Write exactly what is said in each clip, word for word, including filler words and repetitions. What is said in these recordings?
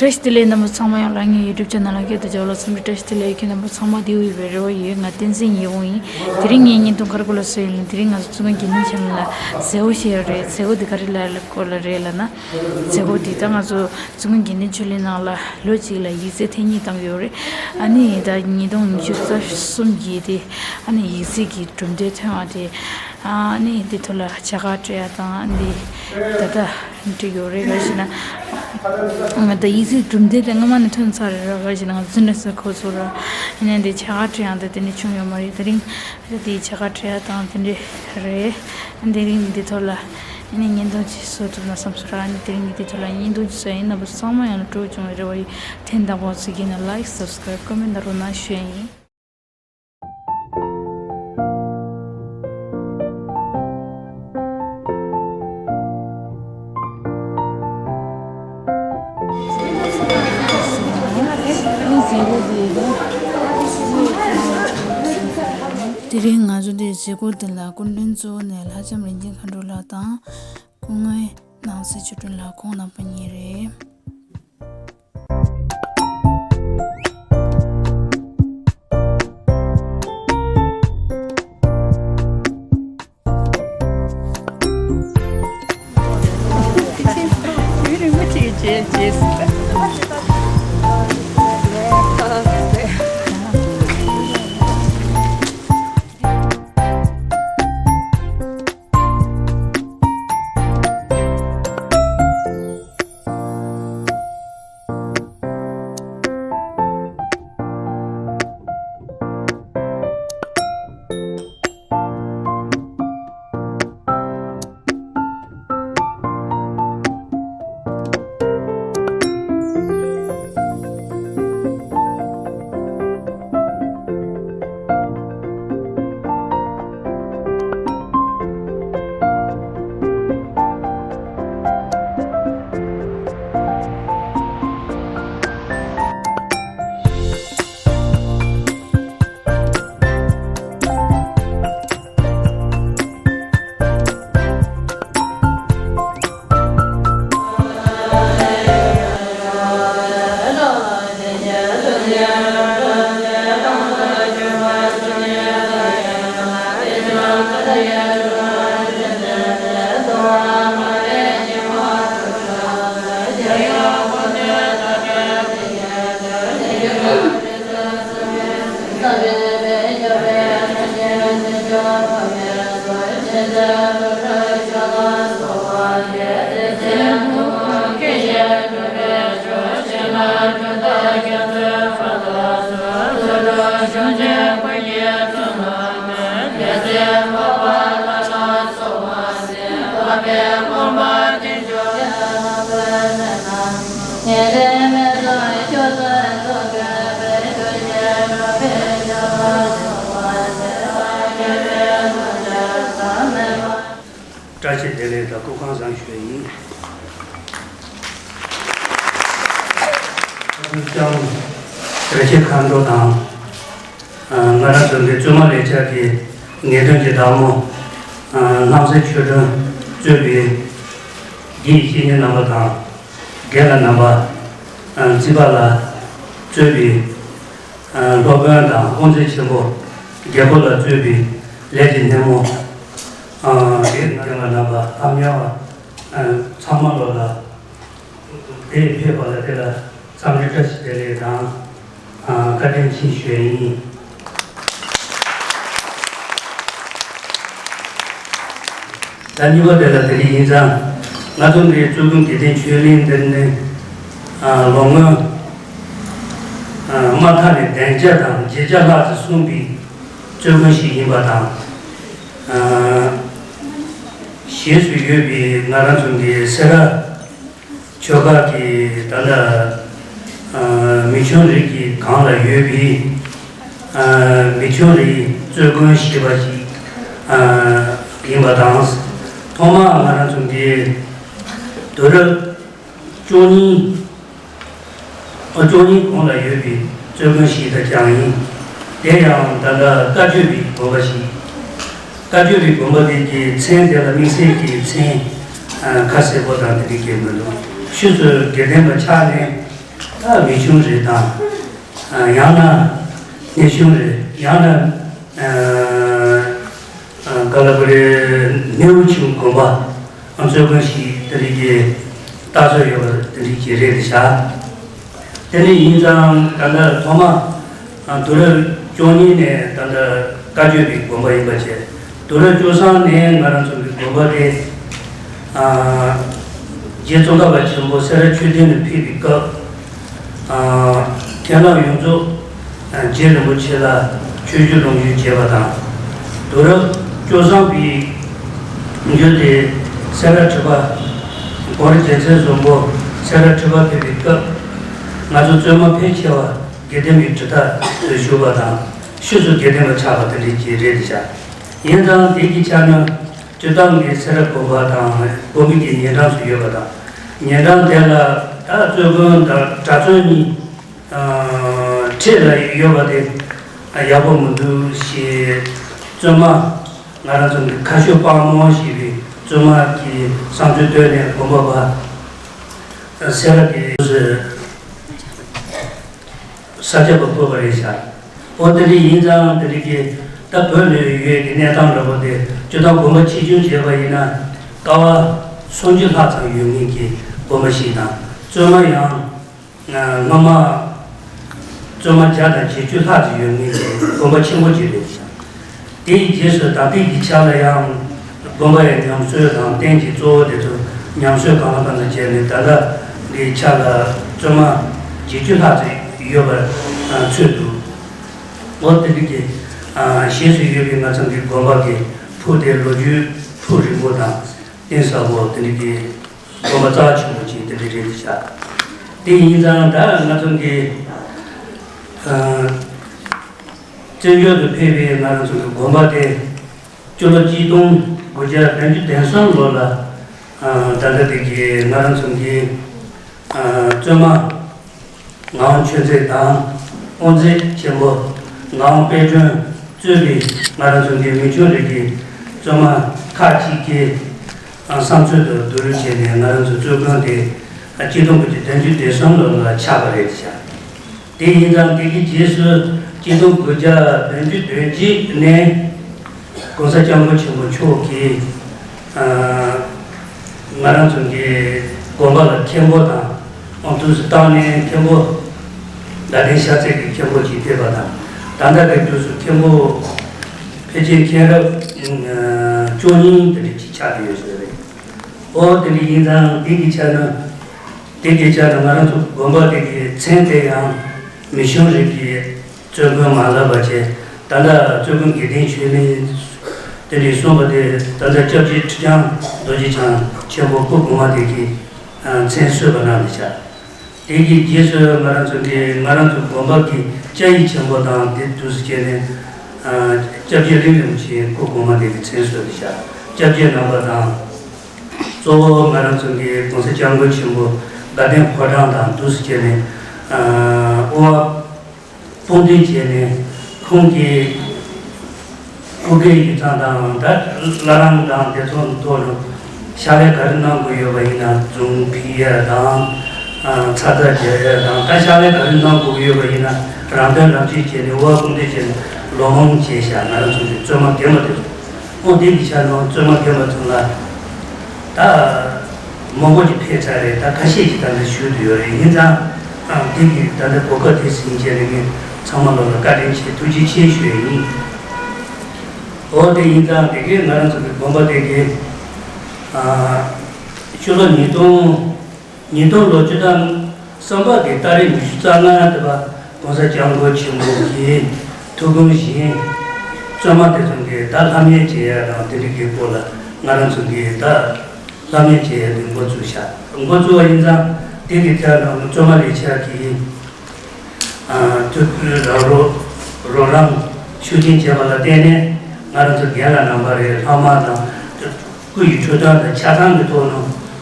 བཀྲ་ཤིས་བདེ་ལེགས། རྣམ་པ་ཚང་མ་ཡང་ལ་ངའི་YouTube channel་ལ་སྐད་དུ་བྱ་བ་ལ་འཚམས་འདྲི་བཀྲ་ཤིས་བདེ་ལེགས། ཁྱེད་རྣམ་པ་ཚང་མ་བདེ་པོ་ཡོད་པའི་རེ་བ་ཡོད། ང་བསྟན་འཛིན་ཡེ་དབང་ཡིན། དེ་རིང་ངའི་བརྙན་ཐུང་ག་རེ་སྐོར་ལ་བཟོས་ཡིན་ལ། དེ་རིང་ང་ཚོ་བཙུན་དགོན་དགེ་འདུན་ཆོས་གླིང་ལ་མཛད་སྒོ་ཞིག་ཡོད་རེད། མཛད་སྒོ་དེ་ག་རེ་ལ་སྐོར་ལ་རེད་ལབ་ན། མཛད་སྒོ་དེ་ད་ང་ཚོ་བཙུན་དགོན་དགེ་འདུན་ཆོས་གླིང་ནང་ལ་ལོ་གཅིག་ལ་ཡིག་ཚད་ཐེངས་གཉིས་བཏང་གི་ཡོད་རེད། ཨ་ནི་ད་ཉིས་སྟོང་ཉི་ཤུ་རྩ་གསུམ་གྱི་དེ་ཨ་ནི་ཡིག་ཚད་ཀྱི་གྲུབ་འབྲས་ཐོན་པ་དེ། ཨ་ནི་འདི་ཐོག་ལ་བྱ་དགའ་སྤྲད་ཡ་དང་འདི་ད་ལྟ་འགྲིག་ཡོད་རེད། ག་རེ་ཟེར་ན། ད་ཡིག་ཚད་གྲུབ་འབྲས་དེ་སྔ་མ་ནས་ཐོན་ཚར་རེད་ར། ག་རེ་ཟེར་ན་ང་ཚོ་ནས་ས་ཁོ་ཚོ་ར། ཡིན་ནའི་འདི་བྱ་དགའ་སྤྲད་ཡ་དེ་དེ་ནས་བྱུང་ཡོད་མ་རེད། དེ་རིང་འདི་བྱ་དགའ་སྤྲད་ཡ་དང་དེ་འདྲས་རེད། དེ་རིང་འདི་ཐོག་ལ་ཨ་ནི་བརྙན་ཐུང་ཅིག་བཟོ་ཐུབ་ན་བསམ་སོང་ར། ཨ་ནི་དེ་རིང་འདི་ཐོག་ལ་བརྙན་ཐུང་ཅིག་བཟོ་ཡ་ཡིན། རྣམ་པ་ཚང་མ་ཡང་ན་སྤྲོ་བྱུང་བའི་རེ་བ་ཡོད། ཐེངས་དང་པོ་གཟིགས་ཀྱི་ན་like, subscribe, comment་ད་རོགས་གནང་ཞུ་ཡ་ཡིན། དེ་རིང་ང་ཚོ་འདིའི་མཛད་སྒོ་འདི་ལ་སྐུ་མགྲོན་གཙོ་བོ་ནས་ལྷ་ལྕམ་རིན་ཆེན་མཁའ་འགྲོ་ལགས་དང་། སྐུ་ངོ་ནང་སྲིད་ཆོས་སྒྲོན་ལགས། ཁོང་རྣམ་པ་གཉིས་རེད། བཀྲ་ཤིས་བདེ་ལེགས་དང་སྐུ་ཁམས་བཟང་ཞུ་བ་ཡིན། ལྕམ་བདེ་ཆེན་མཁའ་འགྲོ་དང་། ང་རང་ཚོ་འདི་བཙུན་མ་ལས་འཆར་གྱི་ངེས་དོན་གྱི་བདག་མོ། རྣམ་སྲས་ཆོས་སྒྲོན་གཙོས་པའི་དགེ་བའི་བཤེས་གཉེན་རྣམ་པ་དང་། རྒན་ལགས་རྣམ་པ། རྩིས་པ་ལགས་གཙོས་པའི་སློབ་དཔོན་དང་དབུ་མཛད་ཆེན་པོ་རྒྱལ་པོ་ལགས་གཙོས་པའི་ལས་ཀྱི་སྣེ་མོ། དེའི་ནང་རྒན་ལགས་རྣམ་པ་ཨ་མྱེས་པ་ཚང་མ་ལོ་ལ། དེ་ཕེབས་པ་ལ་དེ་ལ་འཚམས་འདྲི་བཀྲ་ཤིས་བདེ་ལེགས་དང་། བཀའ་དྲིན་ཆེ་ཞུ་ཡ་ཡིན། ད་གཉིས་པ་དེ་ལ་དེ་རིང་ཡིན་ཙང་། ང་ཚོ་འདིའི་བཙུན་དགོན་དགེ་ལྡན་ཆོས་གླིང་འདིར་ནི་ལོ་ངོ་མ་མཐའ་ནས་བདུན་བརྒྱ་དང་བརྒྱད་བརྒྱ་ལྷག་ཙམ་སོང་པའི་བཙུན་དགོན་ཞིག་ཡིན་པ་དང་། གཞིས་སུ་ཡོད་པའི་ང་རང་ཚོ་འདིའི་སེ་ར་ཆོས་སྒར་གྱི་ད་ལྟ་མི་ཆུང་རིགས་ཀྱི་སྒང་ལ་ཡོད་པའི་མི་ཆུང་རིགས་བཙུན་དགོན་ཞེས་པ་ཞིག་ཡིན་པ་དང་། ཐོག་མར་ང་རང་ཚོ་འདི་དུས་རབས་བཅུ་གཉིས། ཨ་བཅུ་གཉིས་གོང་ལ་ཡོད་པའི་བཙུན་དགོན་ཞིག་ད་ཀྱང་ཡིན། དེ་ཡང་ད་ལྟ་བཀའ་བརྒྱུད་པའི་དགོན་པ་ཞིག་བཀའ་བརྒྱུད་པའི་དགོན་པ་དེ་གའི་མཚན་དེ་ལ་དམིགས་བསལ་གྱི་མཚན་ཁ་གསལ་པོ་དང་དེ་འདྲ་སྐྱེས་མི་འདུག་ཕྱིས་སུ་དགེ་ལྡན་པ་ཆགས་ནས། ད་མི་ཆུང་རེད་དང་། ཡང་ན་སྣེ་ཆུང་རེད། ཡང་ན་ག་ལ་བ་རེད། སྣེའུ་ཆུང་དགོན་པ་ཨ་མཚོ་དགོན་ཞིག་དེ་རིགས་ཀྱི་ལྟ་ཚོད་ཡོད་པ་དེ་རིགས་ཀྱི་རེད་བཞག་དེ་འདྲ་ཡིན་ཙང་ད་ལྟ་ཐོག་མ་དུས་རབས་བཅུ་གཉིས་ནས་ད་ལྟ་བཀའ་བརྒྱུད་པའི་དགོན་པ་ཡིན་པ་བྱས། དུས་རབས་བཅུ་གསུམ་ནས་ང་རང་ཚོ་གི་དགོན་པ་དེ་རྗེ་ཙོང་ཁ་པ་ཆེན་པོ་སེ་ར་ཆོས་སྡིངས་ནས་ཕེབས་པའི་སྐབས། མཁན་སློབ་ཡོངས་རྫོགས་རྗེ་རིན་པོ་ཆེ་ལ་ཆོས་ཞུ་ལུང་ཞུ་བྱས་པ་དང་། དུས་རབས་བཅུ་གསུམ་པའི་མཇུག་དེ་སེ་ར་ཁྲི་པ་གོང་རིམ་རྒྱལ་མཚན་བཟང་པོ་སེ་ར་ཁྲི་པ་ཕེབས་པའི་སྐབས། ང་ཚོ་བཙུན་མ་ཕལ་ཆེ་བ་དགེ་ལྡན་པའི་གྲུབ་མཐའ་དུ་ཞུགས་པ་དང་། ཕྱིས་སུ་དགེ་ལྡན་པ་ཆགས་པ་དེ་འདྲའི་ཅིག་རེད་བཞག་ཡིན་ཙང་དེ་གི་ཆ་ནས་སྤྱིར་བཏང་གི་སེ་ར་དགོན་པ་དང་དགོན་པའི་གི་ཉེ་འགྲམ་སུ་ཡོད་པ་དང་། ཉེ་འགྲམ་དེ་ལ་ད་བཙུན་དགོན་དང་གྲྭ་བཙུན་གཉིས་ཁྲིད་ལ་ཡོད་པ་དེ་ཡག་པོ་མི་འདུག་ཞེས། བཙུན་མ་ང་རང་ཚོ་གི་ཁ་ཤོ་དཔའ་མོ་ཞེས་པའི་བཙུན་མ་གི་བསམ་ཚུལ་བཏོན་ནས་དགོན་པ་པ་སེ་ར་གི་ས་སྐྱ་པ་བསྐོས་པ་རེད་བཞག་འོ་དེ་འདྲ་ཡིན་ཙང་དེ་འདྲ་གི་ད་བོད་ནས་ཡོད་ཀྱི་གནས་སྟངས་འདྲ་པོ་དེ་སྤྱིར་བཏང་དགོན་པ་ཆེ་ཆུང་བྱས་པ་ཡིན་ན་ཀ་བ་སུམ་ཅུ་ལྷག་ཙམ་ཡོད་མཁན་གྱི་དགོན་པ་ཞིག་དང་། བཙུན་མ་ཡང་སྔོན་མ་བཙུན་མ་བརྒྱ་དང་བརྒྱད་ཅུ་ལྷག་ཙམ་ཡོད་མཁན་གྱི་དགོན་པ་ཆེན་པོ་ཅིག་རེད་བཞག་དེའི་རྗེས་སུ་ད་ལྟའི་གི་ཆ་ལ་ཡང་དགོན་པ་ཡི་ཉམས་གསོ་དང་རྟེན་གྱི་གཙོ་བོ་དེ་ཚོ་ཉམས་གསོ་གང་ལ་གང་འཚམ་བྱས་ནས་ད་ལྟ་གི་ཆ་ལ་བཙུན་མ་བརྒྱད་ཅུ་ལྷག་ཙམ་ཡོད་པར་ཚོད་འདུག་འོ་དེ་འདྲ་གི་གཞིས་སུ་ཡོད་པའི་ང་ཚང་གི་དགོན་པ་གི་ཕུགས་དེ་ལོ་རྒྱུས་ཕུགས་རིང་པོ་དང་གཏིང་ཟབ་པོ་དེ་འདྲ་གི་དགོན་པ་རྩ་བ་ཆེན་པོ་ཅིག་དེ་འདྲ་རེད་བཞག་དེ་ཡིན་ཙང་ད་ང་ཚང་གི་བཙན་བྱོལ་དུ་ཕེབས་པའི་ང་རང་ཚོ་གི་དགོན་པ་དེ་སྤྱི་ལོ་གཅིག་སྟོང་དགུ་བརྒྱ་བདུན་ཅུ་དོན་གསུམ་ལོ་ལ་ད་ལྟ་དེ་གི་ང་རང་ཚོ་གི་བཙུན་མ་ངག་དབང་ཆོས་མཛད་དང་དབུ་མཛད་ཆེན་པོ་ངག་དབང་དཔལ་སྒྲོན་གཙོས་པའི་ང་རང་ཚོ་གི་མི་ཆུང་རིགས་ཀྱི་བཙུན་མ་ཁག་ཅིག་གིས་བསམ་ཚུལ་དང་བསྡུར་བྱས་ནས་ང་རང་ཚོ་བཙུན་དགོན་དེ་གཅིག་སྟོང་དགུ་བརྒྱ་བདུན་ཅུ་དོན་གསུམ་ལོ་ལ་ཆགས་པ་རེད་བཞག་དེ་ཡིན་ཙང་དེ་གི་རྗེས་སུ་གཅིག་སྟོང་དགུ་བརྒྱ་བདུན་ཅུ་དོན་གཅིག་ནས་༸གོང་ས་༸སྐྱབས་མགོན་ཆེན་པོ་མཆོག་གིས་ང་རང་ཚོ་གི་དགོན་པ་ལ་མཁན་པོ་དང་ཨང་དུས་སུ་བཏང་ནས་མཁན་པོ་དགའ་ལྡན་ཤར་རྩེ་གི་མཁན་པོ་ཅིག་ཕེབས་པ་དང་། ད་ལྟ་གི་དུས་སུ་མཁན་པོ་ཕལ་ཆེར་མཁན་རབས་བཅུ་གཉིས་དེ་འདྲ་ཅིག་ཆགས་ཀྱི་ཡོད་ས་རེད། ཨོ་དེ་འདྲ་ཡིན་ཙང་དེ་གི་ཆ་ནས་དེ་གི་ཆ་ནས་ང་རང་ཚོ་དགོན་པ་དེ་གི་མཚན་དེ་ཡང་མི་ཆུང་རིགས་ཀྱི་བཙུན་དགོན་མ་ལབ་པ་བྱས། ད་ལྟ་བཙུན་དགོན་དགེ་ལྡན་ཆོས་གླིང་དེ་འདྲ་གསུངས་པ་དེ་ད་ལྟ་སྐྱབས་རྗེ་ཁྲི་བྱང་རྡོ་རྗེ་འཆང་ཆེན་པོ་སྐུ་གོང་མ་དེ་གི་མཚན་གསོལ་བ་གནང་བཞག་དེ་གི་རྗེས་སུ་ང་རང་ཚོ་གི་ང་རང་ཚོ་དགོན་པ་གི་བཅའ་ཡིག་ཆེན་པོ་དང་དེ་དུས་སུ་བྱས་ནས་སྐྱབས་རྗེ་གླིང་རིན་པོ་ཆེ་སྐུ་གོང་མ་དེ་གི་མཚན་གསོལ་བཞག་སྐྱབས་རྗེ་རྣམ་པ་དང་། གཙོ་བོ་ང་རང་ཚོ་གི་༸གོང་ས་༸སྐྱབས་མགོན་ཆེན་པོ་དགའ་ལྡན་ཕོ་བྲང་དང་འདུག་སེ་བྱས་ནས་དབུ་བ་དཔུང་འདེགས་བྱས་ནས་ཁོང་གི་སྐུ་སྒེར་ཡིག་ཚང་དང་ད་བླ་བྲང་དང་དེ་ཚོ་ཐོག་ནས་ཕྱག་ལས་ག་རེ་གནང་དགོས་ཡོད་པ་ཡིན་ན་རྫོང་ཕུད་ཡ་དང་ཚ་ཚ་རྒྱག་ཡ་དང་ད་ཕྱག་ལས་ག་རེ་གནང་དགོས་ཡོད་པ་ཡིན་ན་རང་དོན་རང་གཅེས་བྱས་ནས་དབུ་བ་དཔུང་འདེགས་བྱས་ནས་ལོ་མང་བྱས་ཤག་ང་རང་ཚོ་གི་བཙུན་མ་རྒན་པ་དེ་ཚོ། ཨོ་དེ་གི་ཆ་ནང་བཙུན་མ་རྒན་པ་ཚོ་ལ་ད་མང་པོ་ཅིག་ཕེབས་ཚར་རེད། ད་ཁ་ཤས་ཅིག་ད་ནི་བཞུགས་བསྡད་ཡོད་རེད། ཡིན་ཙང་ཨ་དེ་གི་ད་ནི་གོ་སྐབས་དེ་ཟིན་བྱས་ནས་ངས་ཚང་མ་ལོ་ལ་བཀའ་དྲིན་ཆེ་ཐུགས་རྗེ་ཆེ་ཞུ་ཡ་ཡིན། ཨོ་དེ་ཡིན་ཙང་དེ་གི་ང་རང་ཚོ་གི་དགོན་པ་དེ་གི་ཨ་ཕྱི་ལོ་ཉིས་སྟོང་། ཉིས་སྟོང་ལོ་བཅུ་དང་གསུམ་པ་གི་ཏ་རིག་ཉི་ཤུ་རྩ་ལྔ་དེ་བ་༸གོང་ས་༸སྐྱབས་མགོན་ཆེན་པོ་གི་ཐུགས་དགོངས་བཞིན་བཙུན་མ་དེ་ཚོ་གི་ད་ལྷ་མཉེས་བྱེད་ཡ་དང་དེ་རིགས་ཀྱི་སྐོར་ལ་ང་རང་ཚོ་གི་ད་ལྷ་མཉེས་བྱེད་ཡ་དེ་འགོ་བཙུགས་ཤག་འགོ་བཙུགས་པ་ཡིན་ཙང་དེ་གི་ཐད་ལ་བཙུན་མ་ལས་འཆར་གྱི་ཐུགས་ཁུར་ར་རོ་རོགས་རམ་ཤུགས་ཆེན་བྱས་པ་ལ་བརྟེན་ནས་ང་རང་ཚོ་རྒན་ལགས་རྣམ་པ་རེད། ལྷག་མ་དང་། སྐུ་ཡི་འཁྲུངས་སྟོན་དང་ཆ་ཚང་གི་ཐོག་ནས་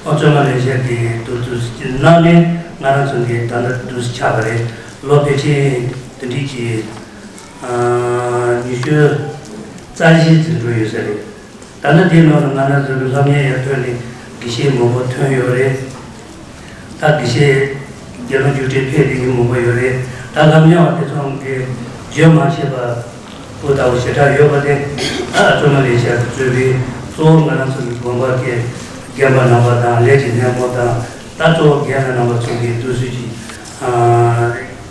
ཨོ་བཙུན་མ་ལས་འཆར་གྱི་འདུག་འདུག་གནང་ནས་ང་རང་ཚོ་གི་ད་ལྟ་འདུག་ཆགས་པ་རེད། ལོ་ཕལ་ཆེར་དེ་འདྲ་གི་ཉི་ཤུ་རྩ་བཞི་ཙམ་འགྲོ་ཡོད་ས་རེད། ད་ལྟ་དེའི་ནང་ལ་ང་རང་ཚོ་གི་སློབ་གཉེར་ཡར་ཐོན་ནས་དགེ་བཤེས་མང་པོ་ཐོན་ཡོད་རེད། ད་དགེ་བཤེས་ དགེ་སློང་རྒྱུགས་སྤྲོད་ཕེབས་ཏེ་ཡོང་མང་པོ་ཡོད་རེད། ད་སློབ་གཉེར་བ་དེ་ཚོ་གི་བརྗོད་མ་ཤེས་པ་པོ་ལྟ་བུ་ཞེ་དྲག་ཡོད་པ་དེ། ད་བཙུན་མ་ལེགས་བཤད་གཙོས་པའི་གཙོ་བོ་ང་རང་ཚོ་གི་དགོན་པ་གི་རྒན་པ་རྣམ་པ་དང་ལས་ཀྱི་སྣེ་མོ་དང་། ད་གཙོ་བོ་རྒན་ལགས་རྣམ་པ་ཚོ་གི་འདུག་སེ་ཅིག་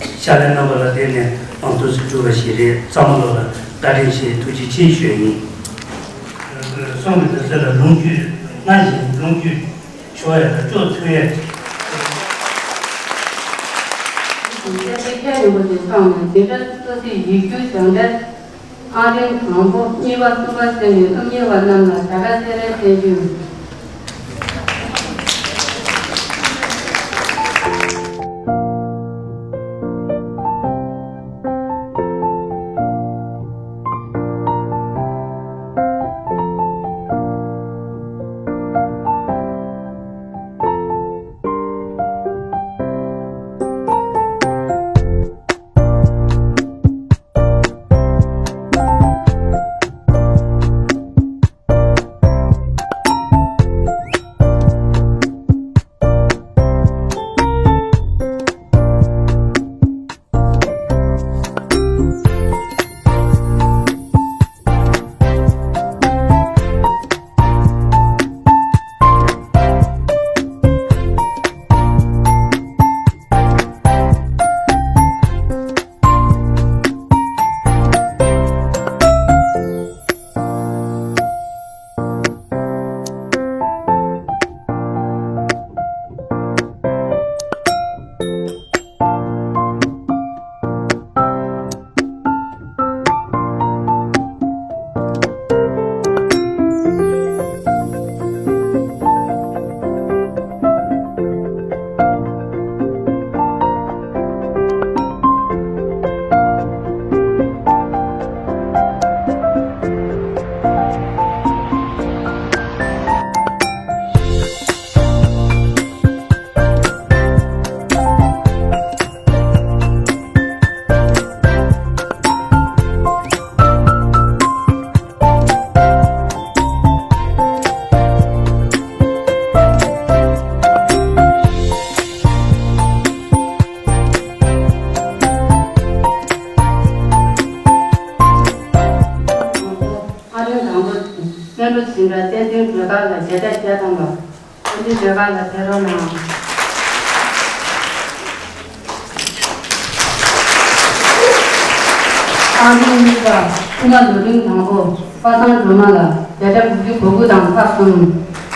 ཕྱག་ལས་རྣམ་པ་ལ་བརྟེན་ནས་ཨང་འདུག་སེ་གྲུབ་པ་ཞིག་རེད། ཚང་མ་ལོ་ལ་བཀའ་དྲིན་ཆེ། ཐུགས་རྗེ་ཆེ་ཞུ་ཡ་ཡིན། གསུང་གི་དུས་ཚོད་ལ་ལོངས་སྤྱོད་སྔར་བཞིན་ལོངས་སྤྱོད་ཆོག་ཡ་དང་སྤྲོ་ཐུབ་ཡ། སྐད་ཆ་ཁྱད་ཡོད་པ་ཞིག་བཏང་ནས་འདི་འདྲ་སོ་སོའི་ཡིག་སྒྱུར་སྦྱང་འདྲ། ཨང་རིམ་དང་པོ་གཉིས་པ་གསུམ་པ་ཟེར་ནས་སློབ་གཉེར་བ་རྣམས་ལ་ད་ག་སེ་རའི་བསྟན་བཅོས། ཨ་རོན་དང་པོ་སྔོན་འགྲོ་འཛིན་གྲྭ་བསྟན་འཛིན་སྒྲོལ་དཀར་ལ་བརྒྱ་ཆ་བརྒྱ་ཐམ་པ། བསྟན་འཛིན་སྒྲོལ་དཀར་ལ་ཕེབས་རོགས་གནང་། ཨ་རོན་གཉིས་པ་ཀུ་མ་ལོ་རིམ་དང་པོ་པ་སངས་སྒྲོལ་མ་ལ་བརྒྱ་ཆ་དགུ་བཅུ་གོ་དགུ་དང་ཚེག་གསུམ།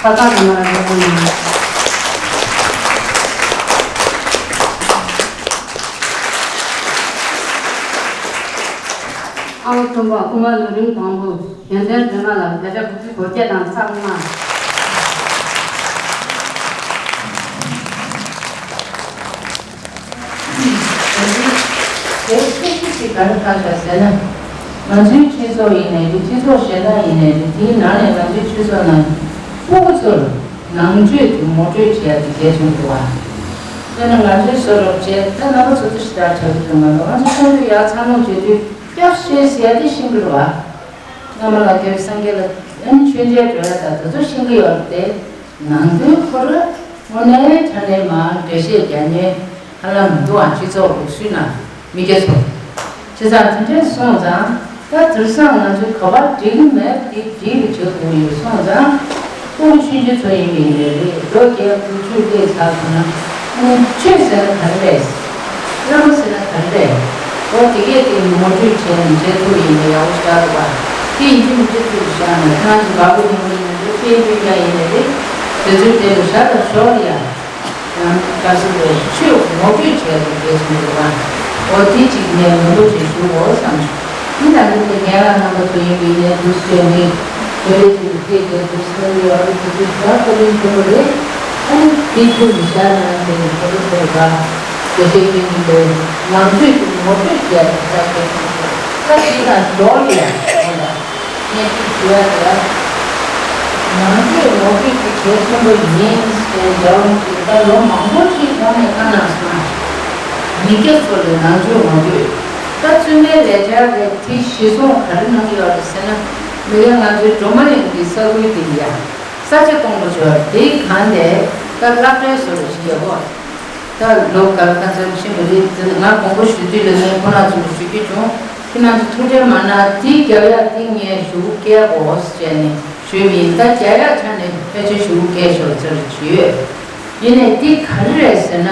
པ་སངས་སྒྲོལ་མ་ལ་ཕེབས་རོགས་གནང་། ཨང་གསུམ་པ་ཀུ་མ་ལོ་རིམ་དང་པོ། གཞན་དོན་སྒྲོལ་མ་ལ་བརྒྱ་ཆ་དགུ་བཅུ་གོ་བརྒྱད་དང་ཚེག་ལྔ། དེ་ཁྱད་ཆོས་ཤིག་ག་རེ་ཆགས་བཞག་ཟེར་ན། ང་ཚོའི་སྤྱི་ཚོགས་ཡིན་ནའི་རེད། སྤྱི་ཚོགས་གཞན་དག་ཡིན་ནའི་རེད། དེའི་ནང་ནས་ང་ཚོའི་སྤྱི་ཚོགས་ནང་སྤུ་གུ་ཚོར་ནང་ཆོས་དེ་ངོ་སྤྲོད་བྱེད་ཡ་དེ་གལ་ཆེན་པོ་རེད་བ། དཔེར་ན་ང་ཚོའི་བཟོ་རོགས་བྱས། ད་རྣམ་པ་ཚོ་ཚོ་ཞེ་དྲག་ཆགས་ཀྱི་འདུག་མ་གཏོགས། ང་ཚོ་ཆུང་དུས་ཡག་ཚ་མོ་བྱེད་དུས་སྐྱབས་བཅོལ་ཟེར་ཡ་དེ་ཤེས་ཀྱི་རེད་བ། སྔ་མ་ལ་སྐྱབས་སངས་རྒྱས་ལ་ཨ་ནི་མཆོད་མཇལ་འགྲོ་ཡ་དང་དེ་ཚོ་ཤེས་ཀྱི་ཡོད་རེད་དེ། ནང་དོན་ཁོ་རང་དངོས་གནས་དྲང་གནས་མ་འགྲེལ་བཤད་རྒྱག་མཁན་ཧ་ལམ་མི་འདུག་ཨང་། སྤྱི་ཚོགས་འོག་སུའི་ནང་མི་སྐྱ་ཚོ། བྱས་ཙང་དེ་འདྲས་སོང་ཙང་། ད་དེང་སང་ང་ཚོས་ག་པར་འགྲིག་གི་མེད་དེ་འགྲིག་གི་བྱེད་དགོས་ཡོད་སོང་ཙང་། སྤུ་གུ་ཆུང་ཆུང་ཚོ་ཡིན་པ་ཡིན་ནའི་རེད། ལོ་བརྒྱད་དགུ་བཅུ་སླེབས་ཚར་སོང་ན། ཨ་ནི་ཆོས་ཟེར་ན་ག་རེ་རེད། བླ་མ་ཟེར་ན་ག་རེ་རེད། འོ་དེ་གས་དེ་ངོ་སྤྲོད་བྱས་ནས་བྱེད་ཐུབ་ཡིན་ན་ཡག་པོ་ཞེ་དྲག་འདུག་པ། དེ་ཡིན་གཅིག་མིན་གཅིག་ཐུབ་བཞག་ན། ཁྱེད་རང་ཚོ་འབའ་པོ་ཡིན་པ་ཡིན་ནའི་རེད། དཔལ་འབྱོར་རྒྱ་ཡིན་ནའི་རེད། དེ་ཚོའི་དེ་ལ་ཞར་ལ་ཞོར་ཡ། ཡང་སྐབས་སུ་རེ་ཆོས་ངོ་སྤྲོད་བྱས་ཏེ་དེ་བྱུང་འདུག་པ། འོ་དེ་གཅིག་ངས་མང་པོ་ཞིག་ཞུ་དགོས་བསམ་བྱུང་། འདི་དང་འདི་ལས་རྒན་ལགས་རྣམ་པ་ཚོ་ཡིན་པའི་ངས་འདུག་སེ་བྱས་ནས་བོད་རིགས་ཚོ་གི་སྐད་དེ་འདུག་སེ་ཡོད་རེད། དེ་དུས་ཞག་ཁོ་རིན་ཆེན་པོ་རེད། ཨ་ནི་དེ་ཁྱོད་ཀྱི་ཞག་ནང་དེ་ནས་ཁོ་རིན་ཆེན་པོ་དགའ་དགེ་བཤེས་ཀྱི་ཡིན་པའི་ནང་ཆོས་ཀྱི་ངོ་སྤྲོད་བྱས་ཏེ་ཞག་ཁྱོད་ཀྱི་ད་དེ་དང་ཞོར་ལ་ཡང་ངས་ཅིག་ཞུ་ཡ་དེ་ལ། ནང་ཆོས་ངོ་སྤྲོད་དེ་གལ་ཆེན་པོ་ཡིན་ཟེར་འདྲ་བོ་ཞིག་ད་ལོ་མང་པོ་ཞིག་གོང་ནས་བཀའ་གནང་སོང་། མི་སྐྱ་ཚོ་ལ་ནང་ཆོས་ངོ་སྤྲོད། ད་བཙུན་མའི་ལས་འཆར་རེད། དེ་གཞི་བཟུང་ག་རེ་གནང་གི་ཡོད་རེད་ཟེར་ན། མི་སྐྱ་ང་ཚོའི་སྒྲོལ་མ་གླིང་གི་ས་ཁུལ་དེ་ཡ་ས་ཆ་སྟོང་པ་ཆོག་དེའི་གང་དེ་ད་བཀླགས་འདྲའི་བཟོ་འདྲ་ཞིག་ཡོད་གོ། ད་ལོ་ག་ལ་ཁ་ཚར་ཕྱིན་པ་རེད། དེ་ང་དགོངས་པ་ཞུ་དུས་ལ་ངས་ཁོ་རང་ཚོ་ལ་ཞུ་རྒྱུ་བྱུང་། ཁྱེད་རང་ཚོ་ཐུགས་ཁྲལ་མ་གནང་། དེ་རྒྱབ་ཡག་དེ་ངས་ཞུ་སྐྱེལ་དགོས་ཟེར་ནས་ཞུས་པ་ཡིན། ད་རྒྱབ་ཡག་ཆ་ནས་ཕལ་ཆེར་ཞུ་སྐྱེལ་ཤོར་ཚར་བྱས་ཡོད། ཡིན་ནའི་དེ་ག་རེ་རེད་ཟེར་ན།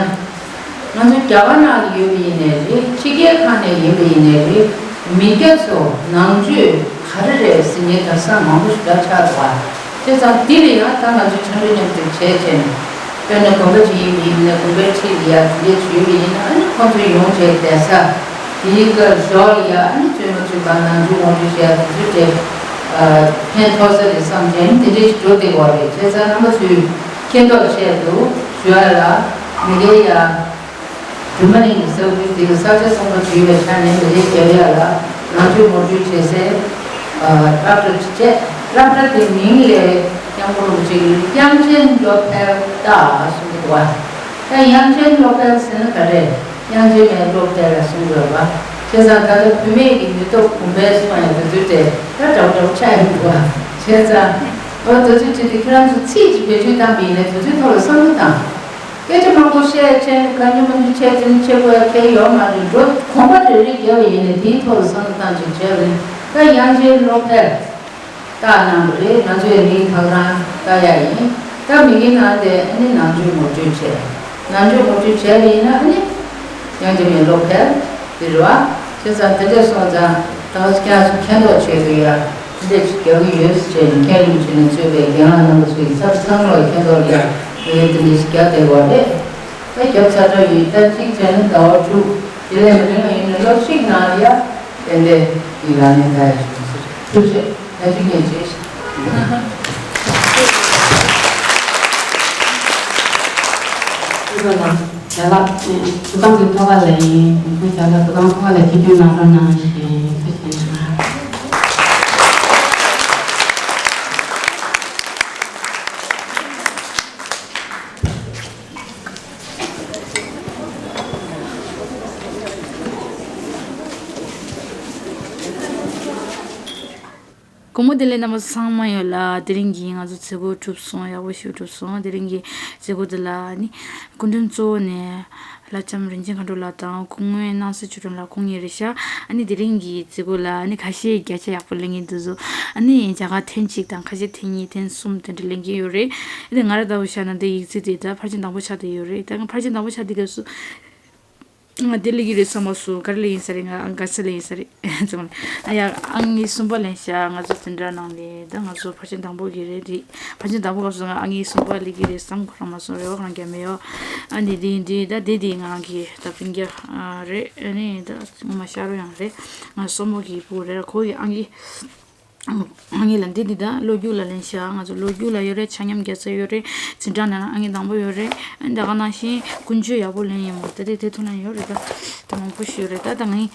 ང་ཚོ་རྒྱ་གར་ནང་ལ་ཡོད་པ་ཡིན་ནའི་རེད། ཕྱི་རྒྱལ་ཁག་ནས་ཡིན་པ་ཡིན་ནའི་རེད། མི་སྐྱ་ཚོ་ནང་ཆོས་ག་རེ་རེད་ཟེར་མཁན་དེང་སང་མང་པོ་ཞིག་འདྲ་ཆགས་འདུག་པ། བྱས་ཙང་འདི་ལ་ཡང་ད་ང་ཚོས་འཆམ་མཐུན་མཉམ་འབྲེལ་བྱས་བྱས་ནས། དཔེར་ན་དགོན་པ་ཅིག་ཡིན་པ་ཡིན་ནའི་དགོན་པའི་འཁྲིས་ལ་ཡ་དེ་འདྲས་ཡོད་པ་ཡིན་ན། ཨ་ནི་ཁོང་ཚོ་ཡོང་བྱས་བསྡད་ས་དེའི་སྐབས་ཞོར་ལ་ཡ། ཨ་ནི་བཙུན་མ་བཙུན་པ་ནང་ཆོས་ངོ་སྤྲོད་བྱས་དེ་ཚོ་དེ་ཕན་ཐོགས་ས་རེད་བསམ་བྱས་ནས་དེ་འདྲས་ཞིག་འགྲོ་བསྡད་ཡོད་རེད། བྱས་ཙང་རྣམ་པ་ཚོས་མཁྱེན་རྟོགས་ཆེད་དུ་ཞུ་ཡ་ལ། མི་སྒེར་ཡ། སྒྲོལ་མ་གླིང་གི་ས་ཁུལ་འདི་ལ་ས་ཆ་གསུམ་པ་བརྒྱུད་པའི་ཆ་ནས་མི་རེ་རྒྱལ་ཡ་ལ་ནང་ཆོས་ངོ་སྤྲོད་བྱེད་སའི་སློབ་གྲྭ་ཅིག་བྱས། སློབ་གྲྭ་དེའི་མིང་ལ་དབྱངས་སྐོར་རིན་པོ་ཆེ་གིས་དབྱངས་ཅན་སློབ་འཕེལ་རྟགས་གསུང་གི་འདུག་པ། ད་དབྱངས་ཅན་སློབ་འཕེལ་ཟེར་ན་ག་རེ། དབྱངས་ཅན་མའི་སློབ་འཕེལ་ལ་གསུང་དགོས་པ། བྱས་ཙང་ད་ལྟ་བུད་མེད་ཀྱི་ནུས་སྟོབས་གོང་འཕེལ་སོང་ཡ་དེ་ཚོའི་གྲས་ད་འདྲ་བོ་འདྲ་བོ་ཆགས་ཡོང་གི་འདུག་པ། བྱས་ཙང་འོ་དེ་ཚོའི་གྲས་དེ་ཁྱེད་རང་ཚོ་ཚིག་ཅིག་བེད་སྤྱོད་བཏང་པ་ཡིན་ན་དེ་ཚོའི་ཐོག་ལ་བསམ་བློ་བཏང་། སྐད་ཆ་མང་པོ་བཤད་བྱས་ནས་གང་ཉོ་མང་ཉོ་བྱས་བྱས་ནས་བྱེད་དགོས་ཡ་གང་ཡོད་མ་རེད། འགྲོ་གོམ་པ་རེ་རེ་བརྒྱབ་པ་ཡིན་ནའི་དེའི་ཐོག་ལ་བསམ་བློ་བཏང་བྱས་བྱས་པ་ཡིན་ན། ད་དབྱངས་ཅན་སློབ་འཕེལ་རྟགས་གནང་བ་རེད། ང་ཚོས་མིང་ཐག་རང་བཏགས་ཡ་ཡིན། ད་མི་གི་ནང་དེ་ཨ་ནི་ནང་ཆོས་ངོ་སྤྲོད་བྱས། ནང་ཆོས་ངོ་སྤྲོད་བྱས་པ་ཡིན་ན་ཨ་ནི་དབྱངས་ཅན་མའི་སློབ་འཕེལ་དེ་རེད་བ། བྱས་ཙང་དེ་འདྲས་སོང་ཙང་ད་ཁྱེད་རང་ཚོ་མཁྱེན་རྟོགས་བྱེད་དགོས་ཡ་དེ་འདྲས་ཅིག་རྒྱག་གི་ཡོད་ཟེར་བྱས་ནས། མཁན་རིན་པོ་ཆེ་ནས་གཙོས་པའི་རྒན་ལགས་རྣམ་པ་ཚོ་ཡིས་ཚར་ཚང་མར་མཁྱེན་རྟོགས་ལ་ཡ་ལས་དེ་འདྲས་ཞིག་རྒྱག་བསྡད་པ་རེད། ད་རྒྱབ་ཚར་འགྲོ་ཡིན། ད་གཅིག་བྱས་ན་ཟླ་བ་དྲུག་དེ་ལས་མི་རིང་བ་ཡིན་ན་ལོ་གཅིག་ནང་ལ་ཡ་ཏན་ཏན་ཡིན་ལ་ནས་ད་ཡ་ཞུ་ཟེར། ཐུགས་རྗེ་ཆེ། ད་གཅིག་ངས་བྱས་ཤིག་ལ་ཡ་ལ་ཚུལ་ཁང་གི་ཐོག་ཁ་ལ་ཡིན། ཚུལ་ཁང་གི་ཐོག་ཁ་ལ་ཁྱེད་ཀྱི་ནང་ལ་ནང་བཞིན་ཐུགས་རྗེ་ཆེ། སྐུ་ངོ་བདེ་ལེགས་རྣམ་པ་ཚང་མ་ཡོད་ལ། དེ་རིང་གི་ང་ཚོ་མཛད་སྒོ་གྲུབ་སོང་། ཡག་པོ་ཞིག་གྲུབ་སོང་། དེ་རིང་གི་མཛད་སྒོ་འདི་ལ་ནི་སྐུ་མགྲོན་གཙོ་བོ་ནས་བླ་ལྕམ་རིན་ཆེན་མཁའ་འགྲོ་ལགས་དང་སྐུ་ངོ་སྣང་སྲིད་ཆོས་སྒྲོན་ལགས་ཁོང་གཉིས་རེད་ཤག་ཨ་ནི་དེ་རིང་གི་མཛད་སྒོ་ལ་ནི་ཁ་ཤས་བརྒྱ་ཆ་ཡག་པོ་ལེན་གྱི་འདུག་ཟོ། ཨ་ནི་རྒྱ་གར་ཐེངས་གཅིག་དང་ཁ་ཤས་ཐེངས་གཉིས་ཐེངས་གསུམ་དེ་འདྲ་ལེན་གྱི་ཡོད་རེད། ཨ་ནི་ང་རང་ལྟ་བུ་ཆ་ན་འདི་ཡིག་ཚད་དེ་ད་ཕལ་ཆེར་དང་པོ་ཆགས་བསྡད་ཡོད་རེད། ད་ང་ཕལ་ཆེར་དང་པོ་ཆགས་བསྡད་སྐབས་སུ། ང་དེ་ལེན་གྱི་རེད་བསམ་མ་སོང་། ག་རེ་ལེན་ཡིན་ས་རེད། ང་དགའ་ས་ལེན་ཡིན་ས་རེད། ཙམ་ལ་ཡ་ཨང་གཉིས་གསུམ་པ་ལེན་ཤག་ང་ཚོ་འཛིན་གྲྭ་ནང་ནས་ད་ང་ཚོ་ཕལ་ཆེར་དང་པོ་གི་རེད། དེ་ཕལ་ཆེར་དང་པོ་སྐབས་སུ་ང་ཨང་གཉིས་གསུམ་པ་ལེན་གྱི་རེད་བསམ། ཁོ་རང་མ་སོང་། རེ་བ་ཁོ་རང་རྒྱབ་མེད་ཡོ། ཨ་ནི་དེ་དེ་ད་དེ་དེ་ང་རང་གི་ད་སྤུན་ཀྱག་རེད། ཨ་ནི་ད་ངོ་མ་ཤ་རོ་ཡང་རེད། ང་སྲུ་མོ་གི་བུ་རེད། ཁོ་ཡི་ཨང་གཉིས། ཨང་གཉིས་ལ་འདི་འདི་ད་ལོ་རྒྱུས་ལ་ལེན་ཤག་ང་ཚོ་ལོ་རྒྱུས་ལ་ཡོད་རེད། ཆ་མཉམ་རྒྱལ་ས་ཡོད་རེད། འཛིན་གྲྭ་ནང་ཨང་གཉིས་དང་པོ་ཡོད་རེད། ཨ་ནི་ད་ག་ནང་བཞིན་ཀུན་སྤྱོད་ཡག་པོ་ལེན་ཡིན་མོ། ད་དེ་དེ་ཐུགས་ལ་ཡོད་རེད། ད་ད་མང་པོ་ཞིག་ཡོད་རེད། ད་ད་ང་ཡིན་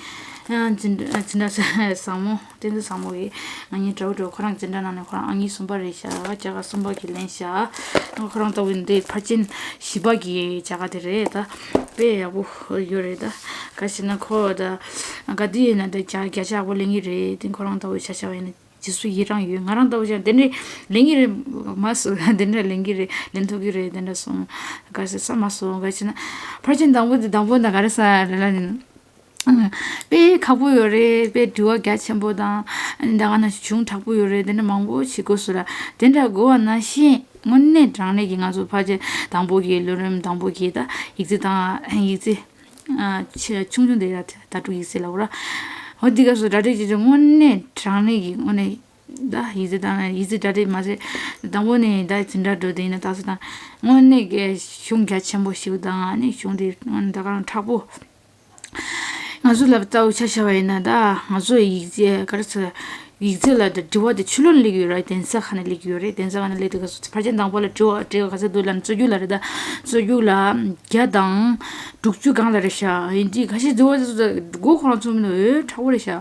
འཛིན་འཛིན་གྲྭ་བཟང་མོ། བསྟན་འཛིན་བཟང་མོ་གི་ང་གཉིས་འདྲ་བོ་འདྲ་བོ། ཁོ་རང་འཛིན་གྲྭ་ནང་ནས་ཁོ་རང་ཨང་གཉིས་གསུམ་པ་རེད་ཤག་བརྒྱ་ཆ་གསུམ་པ་གི་ལེན་ཤག་ཁོ་རང་ལྟ་བུ་འདི་ཕལ་ཆེར་བཞི་པ་གི་བརྒྱ་ཆ་དེ་རེད། ད་དཔེ་ཡག་པོ་ཡོད་རེད། ད་ག་ཞེ་ན་ཁོ་ད་ག་དུས་ཡིན་ན་ད་བརྒྱ་བརྒྱ་ཆ་ཡག་པོ་ལེན་གྱི་རེད། དེ་ཁོ་རང་ལྟ་བུ་ཆ་བཞག་པ་ཡིན་ན་རྗེས་སུ་ཡི་རང་ཡོད། ང་རང་ལྟ་བུ་ཆ་དེ་འདྲས་ལེན་གྱི་རེད་མ་སོང་། དེ་འདྲས་ལེན་གྱི་རེད། ལེན་ཐུབ་ཀྱི་རེད་དེ་འདྲས་སོང་། ག་ཞེ་ས་མ་སོང་། ག་ཞེ་ན་ཕལ་ཆེར་དང་པོ་དེ་དང་པོ་ད་ག་རེ་ས་རེད་ལ་ནི། དཔེ་ཁག་པོ་ཡོད་རེད། དཔེ་དྲི་བ་རྒྱ་ཆེན་པོ་དང་ད་ག་ནང་བཞིན་ཆུང་དྲགས་པོ་ཡོད་རེད། དེ་འདྲ་མང་པོ་ཞིག་དགོས་སོ་ར། དེ་འདྲ་དགོས་པ་ནང་བཞིན་དངོས་གནས་དྲང་གནས་ཀྱི་ང་ཚོ་ཕལ་ཆེར་དང་པོ་གི་ལོ་རིམ་དང་པོ་གི་ད་ཡིག་ཚད་དང་ཡིག་ཚད་ཆེ་ཆུང་ཆུང་དེ་ཡ་ད་དྲུག་ཡིག་ཚད་ལ་འོ་ར། འོ་འདི་སྐབས་སུ་གྲ་སྒྲིག་བྱེད་ཆོག་དངོས་གནས་དྲང་གནས་ཀྱི་དངོས་གནས་ད་ཡིག་ཚད་དང་ཡིག་ཚད་གྲ་སྒྲིག་མ་བྱས་དང་པོ་ནས་ད་འཛིན་གྲྭ་འགྲོ་དེ་ཡིན་ན་ད་སོ་དང་དངོས་གནས་ཀྱི་གཞུང་རྒྱ་ཆེན་པོ་ཞིག་དང་ཨ་ནི་གཞུང་དེ་དངོས་གནས་ད་ག་རང་དྲག་པོ། ང་ཚོ་ལབ་ལྟ་བུ་ཆ་བཞག་པ་ཡིན་ན་ད་ང་ཚོ་ཡིག་ཚད་ག་རེ་ཟེར་ཡིག་ཚད་ལ་ད་དྲི་བ་དེ་ཕྱི་ལོགས་ནས་སླེབས་ཀྱི་ཡོད་རེད། གདན་ས་ཁག་ནས་སླེབས་ཀྱི་ཡོད་རེད། གདན་ས་ཁག་ནས་སླེབས་དུས་སྐབས་སུ་ཕལ་ཆེར་དང་པོ་ལ་དྲི་བ་དྲི་བ་ག་ཚོད་འདུག་ལབ་ན་རྩོད་རྒྱུགས་ལ་རེད། ད་རྩོད་རྒྱུགས་ལ་བརྒྱ་དང་དྲུག་ཅུ་སྒང་ལ་རེད་ཤག་ཡིན་དུས་ཁ་ཤས་དྲི་བ་དེ་ཚོ་ད་མགོ་ཁོ་རང་ཚོ་མི་འདུག་འོས་དྲག་པོ་རེད་ཤག་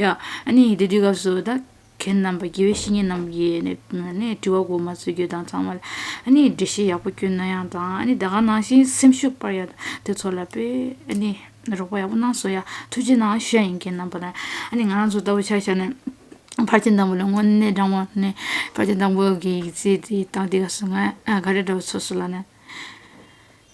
ཡ་ཨ་ནི་དེ་དུས་སྐབས་སུ་ད། མཁན་རྣམ་པ་དགེ་བའི་བཤེས་གཉེན་རྣམ་པ་གིས་ནས་ནས་དྲི་བ་དགོས་མ་རྩོད་རྒྱུ་དང་ཚང་མ་ལ་ཨ་ནི་འགྲེལ་བཤད་ཡག་པོ་སྐྱོན་གནང་ཡག་དང་ཨ་ནི་ད་ག་ནང་བཞིན་སེམས་ཤུགས་སྤར་ཡག་དེ་ཚོ་ལ་དཔེ་ཨ་ནི་རོགས་པ་ཡག་པོ་གནང་སོང་ཡ། ཐུགས་རྗེ་གནང་ཞུ་ཡ་ཡིན། མཁན་རྣམ་པ་ལ་ཨ་ནི་ང་རང་ཚོ་ལྟ་བུ་ཆ་བཞག་ནས་ཕལ་ཆེར་དང་པོ་ལ་དངོས་གནས་དྲང་མོ་ནས་ཕལ་ཆེར་དང་པོ་གི་ཡིག་ཚད་དེ་བཏང་དེ་ག་སོང་ང་ག་རེ་འདྲ་བོ་ཚོར་སོང་ལབ་ན།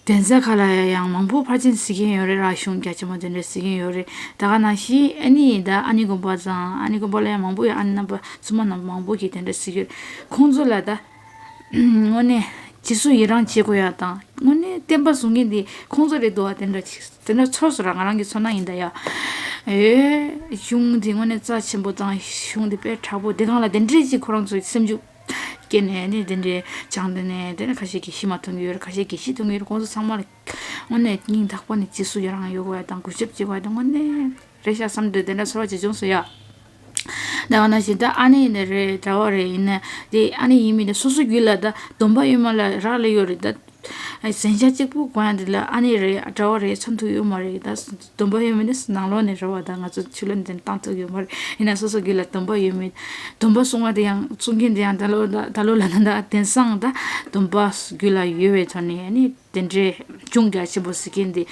གདན་ས་ཁག་ལ་ཡང་མང་པོ་ཕར་ཕྱིན་གཟིགས་མཁན་ཡོད་རེད་ར། གཞུང་རྒྱ་ཆེན་པོ་དེ་འདྲ་གཟིགས་མཁན་ཡོད་རེད། ད་ག་ནང་བཞིན་ཨ་ནི་ད་ཨ་ནི་དགོན་པ་དང་ཨ་ནི་དགོན་པ་ལ་ཡང་མང་པོ་ཡོད། ཨ་ནི་རྣམ་པ་བཙུན་མ་རྣམ་པ་མང་པོ་གིས་དེ་འདྲ་གཟིགས་ཡོད། ཁོང་ཚོ་ལ་ད་དངོས་གནས་རྗེས་སུ་ཡི་རང་བྱེད་དགོས་ཡ་དང་དངོས་གནས་བསྟན་པ་སྲུང་མཁན་དེ་ཁོང་ཚོ་རེད་འདུག་བ། དེ་འདྲ་ཅིག་དེ་འདྲ་ཚོར་སོང་ར། ང་རང་གི་ཚོར་སྣང་ཡིན་ད་ཡ། ཨེ་གཞུང་དེ་དངོས་གནས་རྩ་ཆེན་པོ་དང་གཞུང་དེ་དཔེ་དྲག་པོ། དེ་སྒང་ལ་དེ་འདྲས་ཅིག་ཁོ་རང་ཚོའི་སེམས་འཇུག་སྐྱེས་ནས་ནི་དེ་འདྲའི་བྱང་དེ་ནས་དེ་ནས་ཁ་ཤས་ཀྱིས་ཤི་མ་ཐུབ་ཀྱི་ཡོད་རེད། ཁ་ཤས་ཀྱིས་ཤི་ཐུབ་ཀྱི་ཡོད་རེད། ཁོང་ཚོ་ཚང་མ་ལ་དངོས་གནས་སྙིང་ཐག་པ་ནས་རྗེས་སུ་ཡི་རང་ཡོད་དགོས་ཡ་དང་གུས་ཞབས་བྱེད་དགོས་ཡ་དང་དངོས་གནས་རེད་ཤག་བསམ་འདོད་དེ་འདྲ་ཚོར་བ་ཅིག་བྱུང་སོང་ཡ། ད་ག་ནང་བཞིན་ད་ཨ་ནེ་ཡིན་ནའི་རེད། གྲྭ་བ་རེད། ཡིན་ན་དེ་ཨ་ནེ་ཡིན་མིན་དེ་སོ་སོ་རྒྱུད་ལ་ད་སྡོམ་པ་ཡོད་མ་ལ་རག་ལས་ཡོད་རེད་ད། གཟན་ཆ་གཅིག་པུ་གོན་ཡ་འདི་ལ་ཨ་ནེ་རེད་གྲྭ་བ་རེད་ཚང་ཐུག་ཡོད་མ་རེད། ད་སྡོམ་པ་ཡོད་མེད་ནི་ནང་ལོགས་ནས་རེད་བ། ད་ང་ཚོ་ཕྱི་ལོགས་ནས་བཏང་ཐུབ་ཡོད་མ་རེད། ཡིན་ན་སོ་སོ་རྒྱུད་ལ་སྡོམ་པ་ཡོད་མེད། སྡོམ་པ་སྲུང་བ་དེ་ཡང་སྲུང་མཁན་དེ་ཡང་ད་ལོ་ད་ད་ལོ་ལ་ན་ད་དེང་སང་ད་སྡོམ་པ་རྒྱུད་ལ་ཡོད་པའི་ཐོག་ནས་ཨ་ནི་དེ་འདྲའི་གཞུང་རྒྱ་ཆེན་པོ་གཟིགས་མཁན་དེ་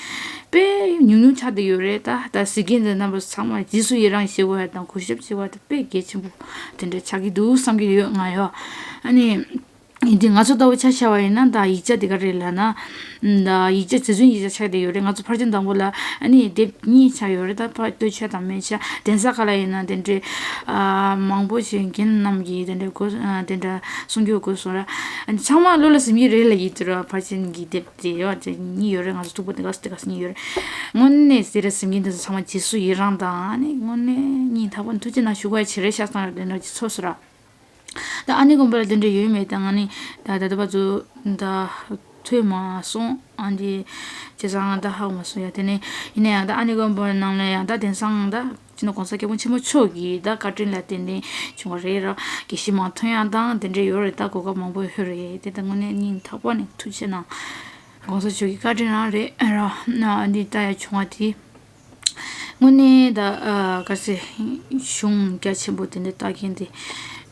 དཔེ་ཉུང་ཉུང་ཆགས་བསྡད་ཡོད་རེད། ད་ད་གཟིགས་མཁན་དེ་རྣམ་པ་ཚང་མ་རྗེས་སུ་ཡི་རང་བྱེད་དགོས་ཡ་དང་གུས་ཞབས་བྱེད་དགོས་ཡ་དེ་དཔེ་གལ་ཆེན་པོ་དེ་འདྲ་ཆགས་ཀྱི་འདུག་བསམ་གྱི་ཡོད་ང་ཡོ། ཨ་ནི། ཡིན་དུས་ང་ཚོ་ལྟ་བུ་ཆ་བཞག་པ་ཡིན་ན་ད་ཡིག་ཆ་དེ་ག་རེད་ལབ་ན། ད་ཡིག་ཆ་རྗེ་བཙུན་ཡིག་ཆ་ཆགས་བསྡད་ཡོད་རེད། ང་ཚོ་ཕར་ཕྱིན་དང་པོ་ལ་ཨ་ནི་དེབ་གཉིས་ཆགས་ཡོད་རེད། ད་ཕར་སྟོད་ཆ་དང་སྨད་ཆ། གདན་ས་ཁག་ལ་ཡིན་ན་དེ་འདྲའི་ཨ་མང་པོ་ཞིག་རྒན་རྣམས་ཀྱིས་དེ་འདྲའི་གོ་ཨ་དེ་འདྲ་གསུང་རྒྱུ་དགོས་སོང་ར། ཨ་ནི་ཚང་མ་བློ་ལ་ཟིན་གྱི་རེད་ལབ་ཀྱི་འདུག་ར། ཕར་ཕྱིན་གྱི་དེབ་དེ་ཡོད་དེ་གཉིས་ཡོད་རེད། ང་ཚོ་མཐུག་པོ་དེ་ག་སེ་དེ་ག་སེ་གཉིས་ཡོད་རེད། དངོས་གནས་ཟེར་ར་ཟིན་གྱི་འདུག་ཚང་མ་རྗེས་སུ་ཡི་རང་དང་ཨ་ནི་དངོས་གནས་སྙིང་ཐག་པ་ནས་ཐུགས་རྗེ་གནང་ཞུ་དགོས་ཡ་ཆེ་རེད་ཤག་བསམ་ར། དེ་འདྲ་ཅིག་ཚོར་སོང་ར། ད་ཨ་ནེ་དགོན་པ་ལ་དེ་འདྲ་ཡོད་མེད་ད་ང་ནི་ད་ད་ལྟ་བར་དུ་ད་ཐོས་མ་སོང་། ཨ་འདི་བྱས་ཙང་ད་ཧ་གོ་མ་སོང་ཡ། དེ་ནས་ཡིན་ན་ཡང་ད་ཨ་ནེ་དགོན་པ་ནང་ལ་ཡང་ད་དེང་སང་ད་སྤྱི་ནོར་༸གོང་ས་༸སྐྱབས་མགོན་ཆེན་པོ་མཆོག་གི་ད་བཀའ་དྲིན་ལ་བརྟེན་ནས་བྱུང་བ་རེད་ར། དགེ་བཤེས་མ་ཐོན་ཡ་དང་དེ་འདྲ་ཡོད་རེད། ད་གོ་སྐབས་མང་པོ་ཡོད་རེད། དེ་ད་དངོས་གནས་སྙིང་ཐག་པ་ནས་ཐུགས་རྗེ་གནང་།༸གོང་ས་མཆོག་གི་བཀའ་དྲིན་རང་རེད་ར། ཨ་འདི་ད་ཡ་བྱུང་བ་དེ། དངོས་གནས་ད་ཨ་ག་ཟེ་གཞུང་རྒྱ་ཆེན་པོ་དེ་འདྲ་ལྟ་མཁན་དེ་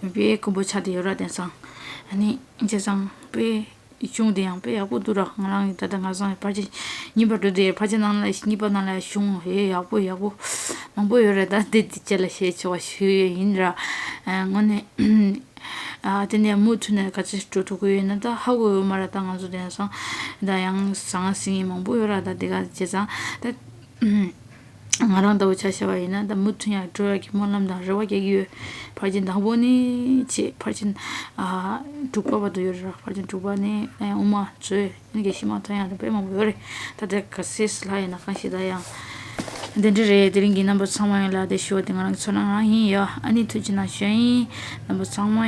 དཔེ་དཀོན་པོ་ཆགས་བསྡད་ཡོད་ར། དེང་སང་ཨ་ནི་བྱས་ཙང་དཔེ་གཞུང་དེ་ཡང་དཔེ་ཡག་པོ་འདུག་ར། ང་རང་གི་ད་ལྟ་ང་ཚང་ཕལ་ཆེར་གཉིས་པ་འགྲོ་དེ་ཕལ་ཆེར་ནང་ལ་གཉིས་པ་ནང་ལ་གཞུང་ཧེ་ཡག་པོ་ཡག་པོ་མང་པོ་ཡོད་རེད། ད་དེ་དེ་བཅས་ལ་ཞེས་ཆེ་བ་ཞུ་ཡས་ཡིན་ར། ཨ་དངོས་གནས། ཨ་དེ་ནས་མུ་མཐུད་ནས་ག་ཚོད་འགྲོ་ཐུབ་ཀྱི་ཡོད་ན་ད་ཧ་གོ་ཡོད་མ་རེད། ད་ང་ཚོ་དེང་སང་ད་ཡང་ཟང་ཟིང་མང་པོ་ཡོད་ར། ད་དེ་ག་བྱས་ཙང་ད་ང་རང་ལྟ་བུ་ཆ་བཞག་པ་ཡིན་ན་ད་མུ་མཐུད་ཡང་འགྲོ་ཡག་གི་སྨོན་ལམ་དང་རེ་བ་རྒྱག་གི་ཡོད། ཕར་ཕྱིན་དང་པོ་ནས་བྱས་ཕར་ཕྱིན་ཨ་དྲུག་པ་བར་དུ་ཡོད་ར། ཕར་ཕྱིན་དྲུག་པ་ནས་ཡང་དབུ་མ་རྩོད་ཡིན་གྱི་ཤི་མ་ཐོན་ཡང་དེ་དཔེ་མང་པོ་ཡོད་རེད། ད་དེ་ག་ཚོད་ལྷག་ཡིན་ན་གང་ཞིག་ད་ཡང་དེ་འདྲ་རེད། དེ་རིང་གི་རྣམ་པ་ཚང་མ་ཡིན་ལ་དེ་ཞུ་བ་དེ་ང་རང་གི་ཚོར་སྣང་རང་ཡིན་ཡ། ཨ་ནི་ཐུགས་རྗེ་གནང་ཞུ་ཡིན། རྣམ་པ་ཚང་མ།